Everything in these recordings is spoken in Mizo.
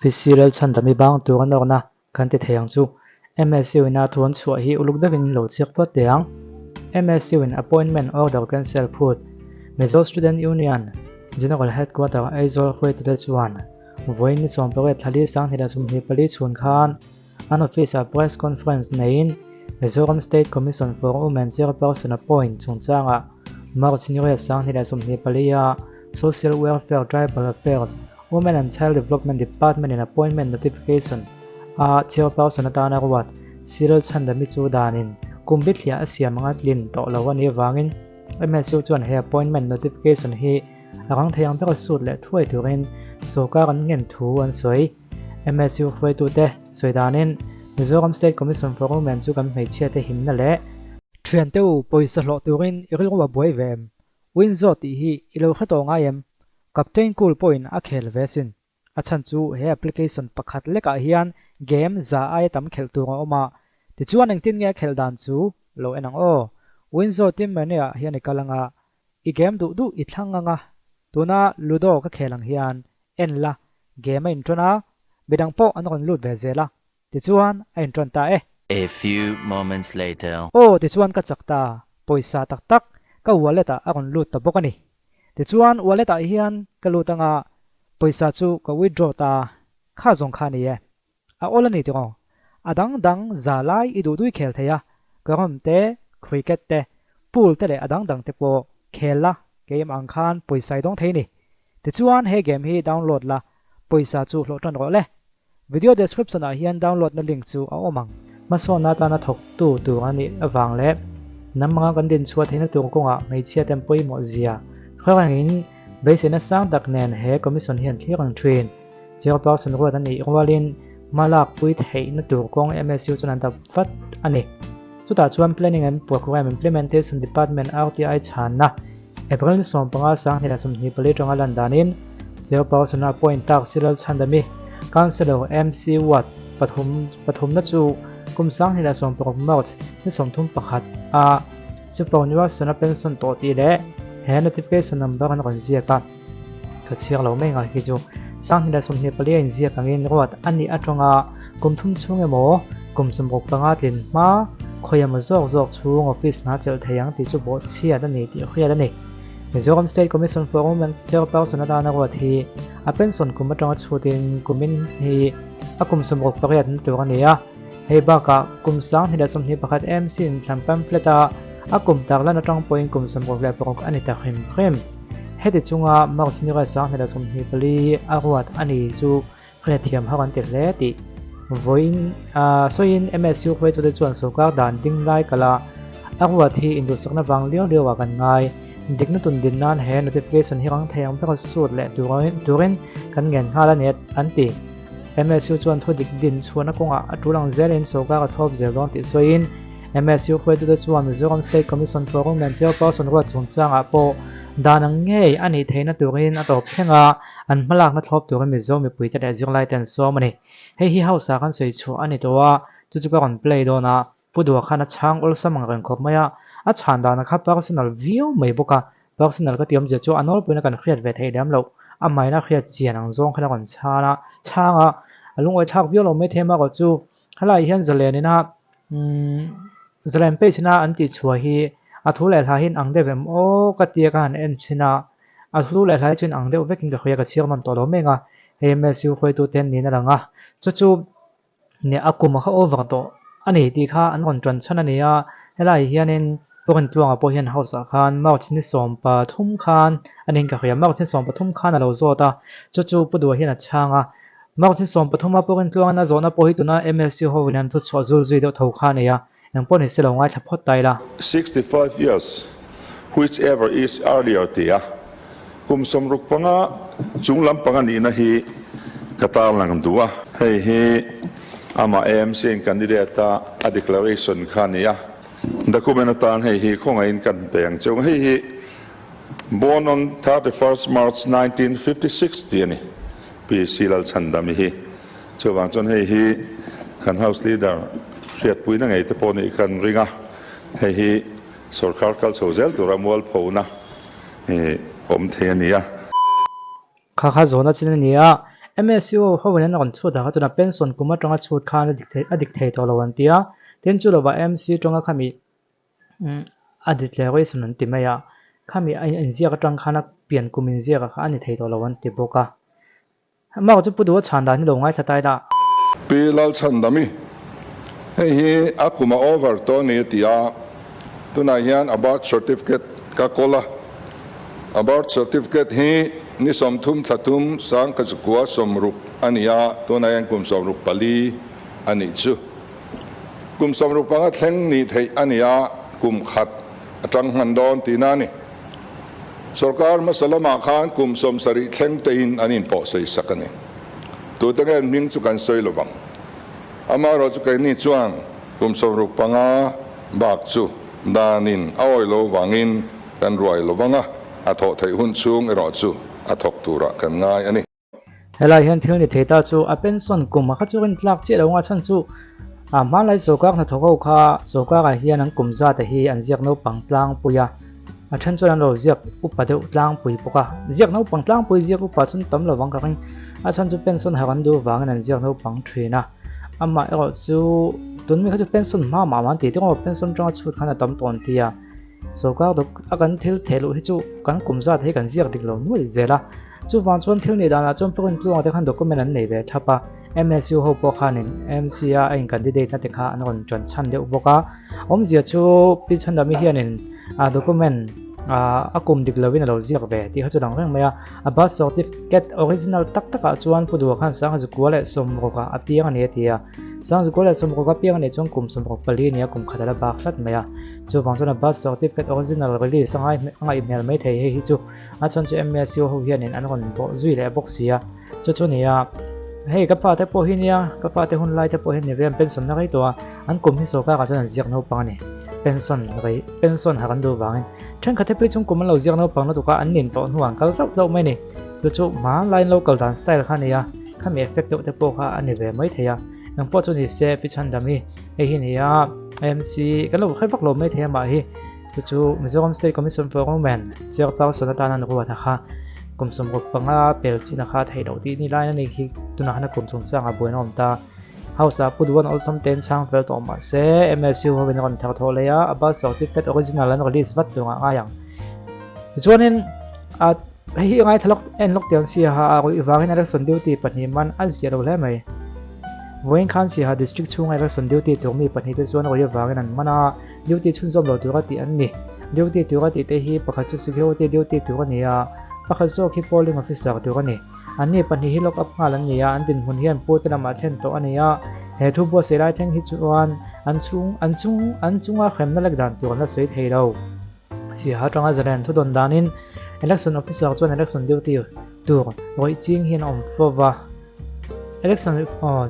PC Lalchhandami bang tur a nawrna kan ti thei ang chu. MSU in a thu an chhuah hi uluk deuhin lo chhiak phawt teh ang. MSU in appointment order cancel phut Mizo Student Union General Headquarter Aizawl hruaitute chuan vawiin ni 18 thla li 2024 chhun khan an office ah press conference neiin Mizoram State Commission for Women Chairperson appoint chungchangah March ni riat 2024 a Social Welfare Tribal Affairs Women and Child Development Department in appointment notification a chairperson atana ruat Cyril Chhandami chu danin kum bithliah a siam anga tlin tawh lo a nih avangin MSU chuan he appointment notification hi a rang thei ang bera sut leh thuai turin sawrkar an ngen thu an sawi. MSU hruaitute sawi danin Mizoram State Commission for Women chu kan hmeichhiate himna leh Thiante u, pawisa hlawh turin i rilru a buai ve em? Winzo tih hi i lo hre tawh ngai em? Captain Cool pawhin a khel ve sin. A chhan chu he application pakhat lekah hian game za aia tam khelh tur a awm a. Tichuan engtin nge a khelh dan chu lo en ang aw. Winzo team menu ah hian i kal anga, i game duh duh i thlang anga, tuna Ludo ka khel ang hian en la, game a inṭawn a, midang pawh an rawn lut ve zel a, Tichuan a inṭawn ta e. A few moments later. Aw, tichuan ka chak ta, pawisa tak tak ka wallet ah a rawn lut ta bawk a ni. Tichuan wallet ah hian ka lut anga pawisa chu ka withdraw ta, kha zawng kha a ni e. A awl a ni tiraw? A dang dang za lai i duh dui khel thei a, carrom te, cricket te, pool te leh a dang dang te pawh khel la, keimah ang khan pawisa i dawng thei ni. Tichuan he game hi download la, pawisa chu hlawh tan rawh le. Video description ah hian download na link chu a awm ang. Hmasawnna atana thawktu tur a nih avang leh hnam anga kan dinchhuah theihna tur kawngah hmeichhia ten pawimawh zia hre rengin beiseina sang tak nen he commission hian thlir ang thin. Chairperson ruat a nih rualin hma lak pui theihna tur kawng MSU chuan an dap vat a ni. Chutah chuan Planning and Programme Implementation Department RTI chhanna April ni 15 2024 atanga lan danin Chairperson a appoint tak Cyril Chhandami, Councillor MC Ward pathum pathumna chu kum 2016 March ni 31 a Superannuation a pension tawh tih leh he notification number an rawn ziak a, ka chhiar lo mai ngai khi chu 2024 a inziak angin ruat a nih atanga kum thum chhung emaw kum 65 tlin hma khawi emaw zawk zawk chhung office hna chelh thei ang tih chu bawhchhiat a ni tih hriat a ni. Mizoram State Commission for Women Chairperson atana ruat hi a pension kum atanga chhutin kumin hi a kum 68 na tur a ni a, hei bakah kum 2021 AMC inthlan pamphlet a a kum tarlan atang pawhin kum 66 a ni ta hrim hrim. Heti chunga March ni ral 2024 a ruat a ni chu hriatthiam har an ti hle tih vawiin sawiin MSU hruaitute chuan sorkar dan ding lai kala a ruat hi induhsakna vang liau liau ah kan ngai. Dikna tun din nan he notification hi rang thei ang bera sut leh turin kan ngen nghal a ni an ti. MSU chuan thu dik din chhuahna kawngah a tul ang zelin sorkar a thlawp zel dawn tih sawiin MSU hruaitute chuan Mizoram State Commission for Women Chairperson ruat chungchangah pawh dan ang ngei a nih theihna turin a tawp thleng a, an hmalakna thlawp turin Mizo mipuite leh zirlaite an sawm a ni. Hei hi House ah kan sawi chhuah a ni tawh a, chu chu ka rawn play dawn a, Pu Dua khan a chhang awlsam ang reng khawp mai a, a chhan dan a kha personal viau mai bawk a, personal ka ti awmzia chu a nawlpuiin a kan hriat ve theih lem loh, amahin a hriat chian ang zawng khan a rawn chhan a, chhang a, a lungawi thlak viau lo mai thei erawh chu helaiah hian zalen ina umm zalen page ina an tih chhuah hi a thu leh hla hi in ang deuh em aw ka tia ka han en thin a, a thu leh hla hi chu in ang deuh vekin ka hria ka chhiar nawn tawh lo mek a, hei MSU hruaitute an niin a lang a, chu chu. Nia a kum a kha over tawh a ni tih kha an rawn tan chhan a ni a, helaiah hianin Pawrintluanga pawh hian house ah khan March ni 13 khan a niin ka hria, March ni 13 khan a lo zawt a, chu chu Pu Duha hian a chhang a, March ni 13 a Pawrintluangan a zawhna pawh hi tuna MLC ho in an thu chhuah zul zui deuh tho kha a nei a, engpawh ni se lo ngaithla phawt ta ila. 65 years whichever is earlier tia kum 65 chung lampang a nihna hi ka tarlang duh a. Hei hi amah AMC in candidate a a declaration kha a ni a. Document atan hei hi khawngaihin kan pe ang cheu. Hei hi born on 31st March 1956 tih a ni. PC Lalchhandami hi. Chuvang chuan hei hi kan House Leader hriatpuina ngei te pawh nih kan ring a, hei hi sorkar kal chho zel tura mualphona awm thei a ni a. Kha kha zawhna chin a ni a, MSU ho in an rawn chhut ah kha chuan a pension kum atanga chhut khan a dik thei a dik thei tawh lo an ti a, tin chu lovah MC tawng a khami a declaration an ti mai a, khami a inziak atang khan a pian kum inziak ah kha a ni thei tawh lo an ti bawk a. Mark chu Pu Duha chhan dan hi lo ngaithla ta ila. Pi Lalchhandami, Hei hi a kum a over tawh a ni a ti a, tunah hian a birth certificate ka kawl a, a birth certificate hi ni 30 thla thum sangkazukua 60 a ni a, tunah hian kum 64 a nih chu. Kum 65 thleng nih theih a ni a, kum khat atang hman dawn tihna a ni. Sorkar hmasa lamah khan kum 70 thleng tein an inpawhsawi sak a ni. Tute nge an hming chu kan sawi lovang. Amaherawh chu keini chuan kum 65 bak chu danin a awi lo vangin kan ruai lovang a, a thawh theih hun chhung erawh chu a thawk turah kan ngai a ni. Helai hian thil ni thei ta chu a pension kum a kha chu rin tlak chiah lo anga chhan chu a hmanlai sorkar hnathawk ho kha sorkar ah hian an kum zat ah hi an ziak naupang tlangpui a, a then chuan an lo ziak upa deuh tlangpui bawk a, ziak naupang tlangpui ziak upa chuan tam lovang ka ring a chhan chu pension har an duh vangin an ziak naupang thin a, amah erawh chu tun mi kha chu pension hma mah mah an tih te ngawt pension tanga chhut khan a tam tawh an ti a. Sorkar dawk a kan thil theh luh hi chu kan kum zat hi kan ziak dik lo nuai zel a, chuvang chuan thil nih danah chuan Purin Tluanga te khan document an nei ve thap a, MSU ho pawh khanin MC a a in candidate na te kha an rawn ṭan chhan deuh bawk a, awmzia chu Pi Chhandami hianin a document a kum dik lovin a lo ziak ve tih kha chu lang reng mai a, a birth certificate original tak takah chuan Pu Duha khan 1960 ah a piang a ni a ti a, 1960 a piang a nih chuan kum 64 a ni a, kum khat a la bak tlat mai a. Chuvang chuan a birth certificate original release a ngai a ngaih hmel mai thei hei hi chu a chhan chu MSU ho hianin an rawn bawh zui leh bawk si a, chu chu nia hei ka pa te pawh hi nia ka pa te hun lai te pawh hi ni ve an pension na rei tawh a, an kum hi sorkar ah chuan an ziak naupang a ni pension rei pension har an duh vangin thenkhat te phei chung kum an lo ziak naupang lutuk a an nin tawh hnuah an kal hlauh hlauh mai a ni chu chu hmanlaiin lo kal dan style kha a ni a khami effect deuh te pawh kha a ni ve mai thei a engpawh chu ni se Pi Chhandami Hei hi nia MC kan lo hre vak lo mai thei amah hi chu chu Mizoram State Commission for Women chairperson atana an ruat a kha kum 65 pel chin a kha theih loh tih ni lai a ni khi tunah khan a kum chungchangah buaina a awm ta. House ah Pu Duan awlsam te an chhang fel tawh mahse MSU hovin a rawn thar thawh leh a, a birth certificate original an release vat tur ah ngai ang. Tichuanin a hei hi ngaithla lawk en lawk tih an si a a ruih vangin election duty pahnih man a ziah lo hle mai. Vawiin khan Siaha District chhunga election duty tur mi pahnih te chuan ruih avangin an man a, duty chhunzawm lo tura tih an ni. Duty tura tih te hi pakhat chu security duty tur a ni a, pakhat zawk hi polling officer tur a ni. Anni pahnih hi lock up nghal an ni a, an dinhmun hian pu te lamah thlen tawh a ni a, he thu buatsaih lai thleng hi chuan an chhung an chung an chunga hremna lek dan tur an la sawi thei lo. Siaha atanga zalen thu dawn danin Election Officer chuan Election Duty tur rawih ching hian a awm fo va, Election aw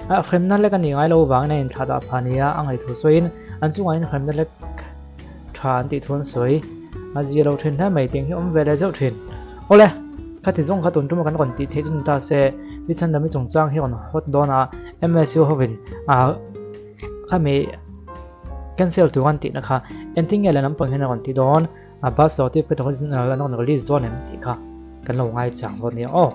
a hremna lek a nih ngai lo vangin a inthlah dah phah nia a ngaih thu sawiin an chungah hian hremna lek tha an tih thu an sawi. A zia lo thin hle mai tiang hi awm ve leh zeuh thin. Awle, khati zawng kha tun tuma kan rawn tih theih chu ni ta se, Pi Chhandami chungchang hi rawn hawt dawn a, MSU hovin a Khami cancel tur an tihna kha engtin nge leh lampang hian a rawn ti dawn a birth certificate original an rawn release dawn em tih kha kan lo ngaichang dawn nia aw.